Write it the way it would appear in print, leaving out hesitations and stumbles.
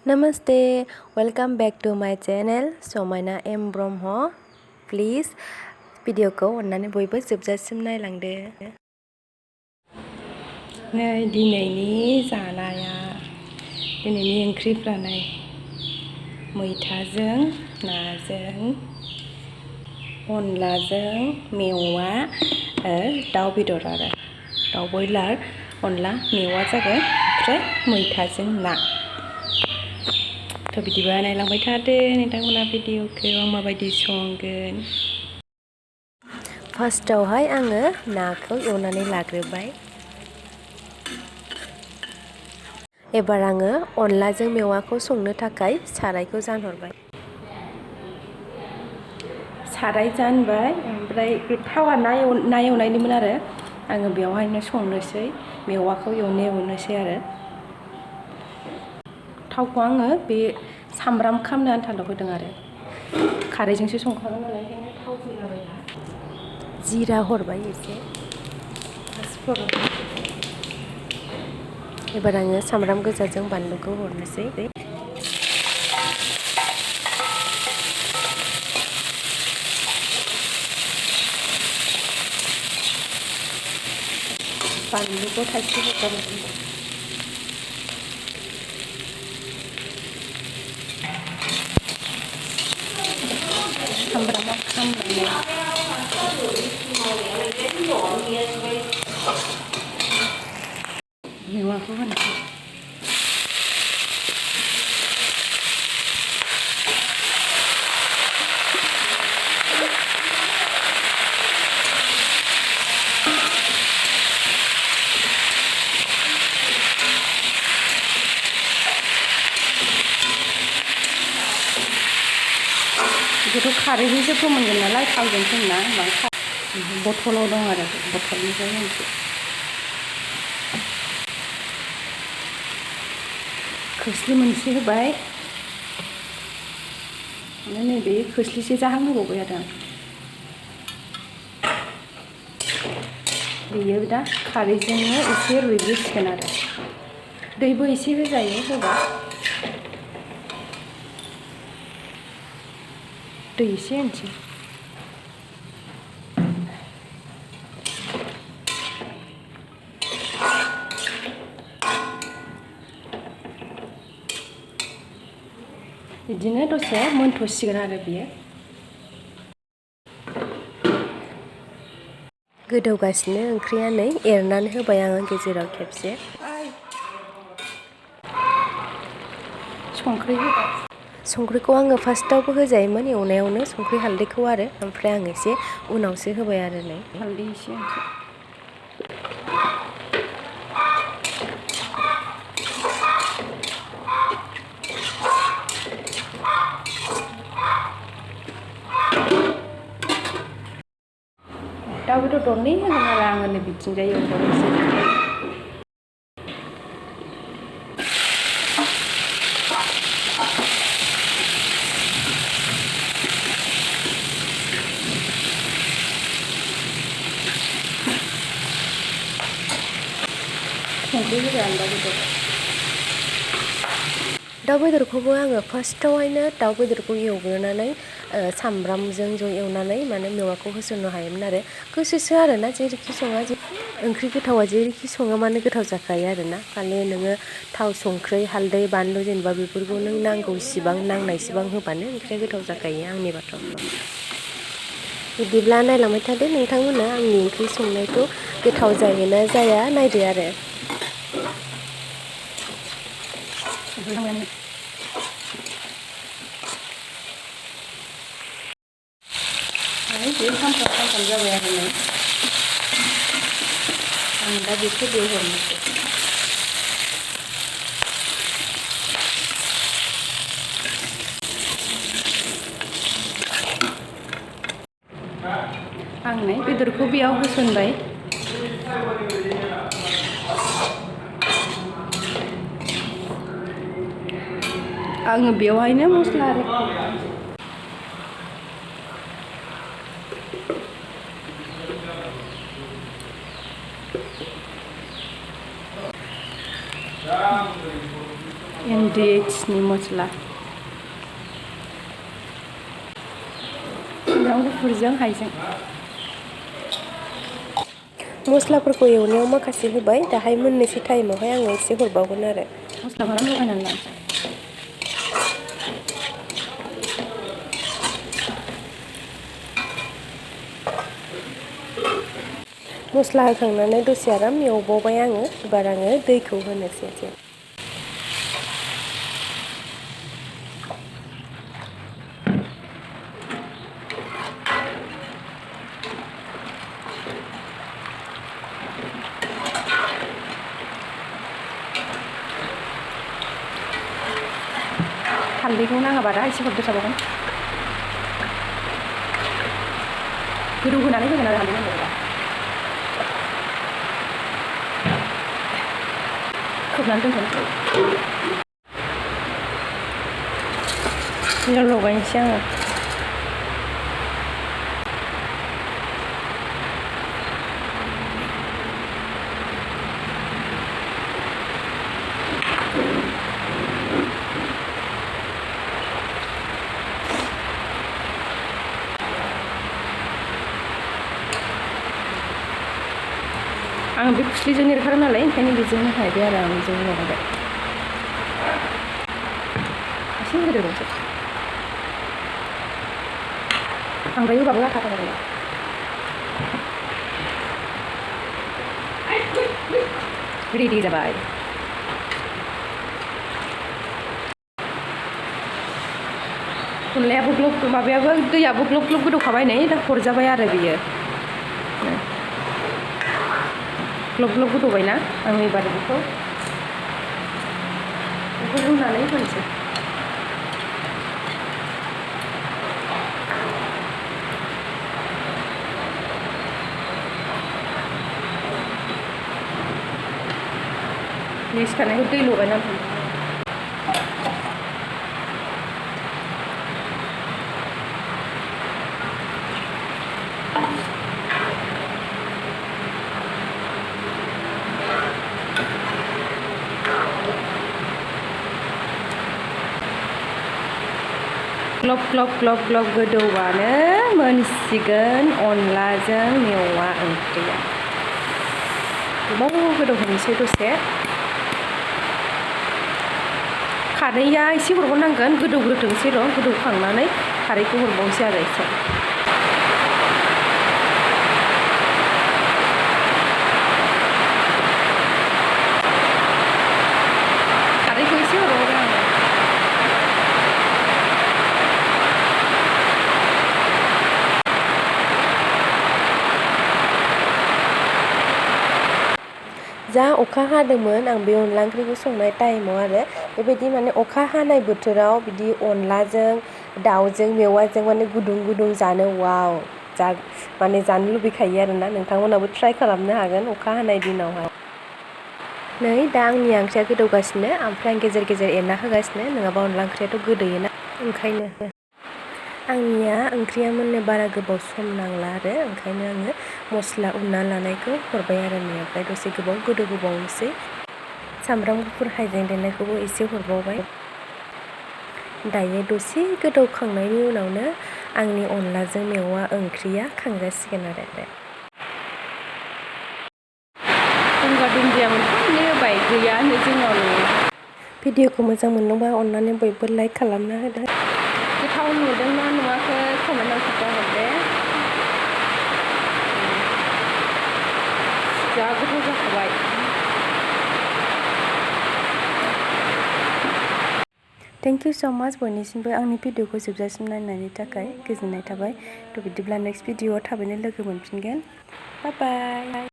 Namaste, welcome back to my channel Samaina M Brahma. Please video ko अन्नानै बयबो जोबजासिम नायलांदो। नै दिनैनि जानाया दिनैनि ओंख्रिफ्रा नाय मैथाजों नाजों अनलाजों मेवा दाउ बेदर आरो दाउ बयलार अनला मेवा जागोन ओमफ्राय मैथाजों ना। बिदिबा नायलांबाय थादो नोंथांमोना भिडिअखौ आं माबायदि संगोन। फार्स्टआवहाय आङो नाखौ एवनानै लाग्रोबाय। एबार आङो अनलाजों मेवाखौ संनो थाखाय सारायखौ जानहरबाय। साराय जानबाय ओमफ्राय थावा ना एवनायनिमोन आरो आङो बेवहायनो संनोसै मेवाखौ एवनोसै आरो थावखौ आङो बे सामब्राम खामनो आन्थाल' होदों आरो खारैजोंसो संखागोन नालाय ओंखायनो थाव होलाबाय। जिरा हरबाय एसे एबार आङो सामब्राम गोजाजों बानलुखौ हरनोसै। बानलुखौ थाइसे होखाबाय। सामब्रामा खामनानै मेवाखौ होनोसै। बेखौथ' खारैजोंसो फोमोनगोन नालाय थावजों फोमोना बथलाव दं आरो बथलनिफ्राय होनोसै। खोस्लि मोनसे होबाय ओमफ्राय नैबे खोस्लिसे जाहां होबावबाय आरो बेयो दा खारैजोंनो एसे रुइग्रोसिगोन आरो दैबो एसे होजायो होबा दै एसे होनोसै। बिदिनो दसे मोनथ'सिगोन आरो बियो गोदौगासिनो ओंख्रिया नै एरनानै होबाय आङो गेजेराव खेबसे। संख्रि होबाय। संख्रिखौ आङो फार्स्टआवबो होजायोमोन एवनायावनो संख्रि हालदैखौ आरो ओमफ्राय आं एसे उनावसो होबाय आरो नै हालदै एसे होनोसै। दाउ बेदर दरनै होगोन आरो आङो नै बिथिंजाय एवबावनोसै। संख्रि होबाय आं दाउ बेदरखौबो आङो फार्स्टआवहायनो दाउ बेदरखौ एवग्रोनानै सामब्रामजों ज' एवनानै माने मेवाखौ होसननो हायोमोन आरो गोसोसो आरोना जेरैखि सङा ओंख्रि गोथावा जेरैखि सङा मानो गोथाव जाखायो आरोना खालि नोङो थाव संख्रि हालदै बानलु जेनेबा बेफोरखौ नों नांगौसिबां नांनायसिबां होबानो ओंख्रिया गोथाव जाखायो आंनि बाथ्राफ्राव। बिदिब्ला नायलांबाय थादो नोंथांमोना आंनि ओंख्रि संनायखौ गोथाव जायोना जाया नायदो आरो। बे खामफ्राम जाबाय आरो नै आं दा बेखौ बेयाव हरनोसै। आं नै बेदरखौ बेयाव होसनबाय। आङो बेवहायनो मस्ला आरि DHनि मस्ला सामब्राम गुफुरजों हाइजें मस्लाफोरखौ एवनायाव माखासे होबाय दाहाय मोननोसै टाइमावहाय आङो एसे हरबावगोन आरो मस्लाफोरा लगायनानै लानोसै मस्ला होखांनानै दसे आराम एवबावबाय आङो एबार आङो दैखौ होनोसै हालदैखौ नाङाबा दा एसे हरदेरजाबावगोन गोदौ होनानै होगोन आरो हालदै नांगौबा खोबनानै दोनथ'नोसै बेयाव लगायनोसै आङो आं बे खुस्लिजों एरखारो नालाय ओंखायनो बेजोंनो हायबाय आरो आं बेजोंनो लगायबाय एसे होदेरबावसै बांद्राय होबाबो लाथा जागोन रेडि जाबाय अनलायाबो ग्लब माबायाबो दैयाबो ग्लब ग्लब गोदौखाबाय नै दा हरजाबाय आरो बियो ग्लब ग्लब गोदौबायना आं एबार बेखौ रुनानै होनोसै बे सिखारनायखौ दै लगायनानै ग्लब ग्लब ग्लब ग्लब गोदौबानो मोनसिगोन अनलाजों मेवा ओंख्रिया गोबाव गोदौहोनोसै दसे खारैया एसे हरबावनांगोन गोदौग्रोथोंसै र' गोदौखांनानै खारैखौ हरबावनोसै आरो एसे खारैखौ एसे हरबावगोन आङो जा अखा हादोंमोन आं बे अनला ओंख्रिखौ संनाय टाइमाव आरो बेबायदि माने अखा हानाय बोथोराव बिदि अनलाजों दाउजों मेवाजों माने गुदुं गुदुं जानो वाव माने जानो लुबैखायो आरोना नोंथांमोनाबो ट्राइ खालामनो हागोन अखा हानाय दिनावहाय नै दा आंनि ओंख्रिया गोदौगासिनो ओमफ्राय आं गेजेर गेजेर एरना होगासिनो नङाबा अनला ओंख्रियाथ' गोदोयोना ओंखायनो आंनिया ओंख्रिया मोननो बारा गोबाव सम नांला आरो ओंखायनो आङो मस्ला उनना लानायखौ हरबाय आरो ओमफ्राय दसे गोबाव गोदौ होबावनोसै सामब्राम गुफुर हाइजें देनायखौबो एसे हरबावबाय दायो दसे गोदौखांनायनि उनावनो आंनि अनलाजों मेवा ओंख्रिया खांजासिगोन आरो गंगार दुन्दिया मोनफा होबाय गैया जोंनाव भिडिअखौ मोजां मोनदोंबा अननानै बयबो लाइक खालामना होदो गोथाव नुदोंना नुवाखै कमेन्टआव खिन्थाहरदे जा गोथाव जाखाबाय थेंक इउ स' माच बयनिसिमबो आंनि भिडिअखौ जोबजासिम नायनायनि थाखाय गोजोननाय थाबाय थ' बिदिब्ला नेक्स्ट भिडिअआव थाबैनो लोगो मोनफिनगोन बाय बाय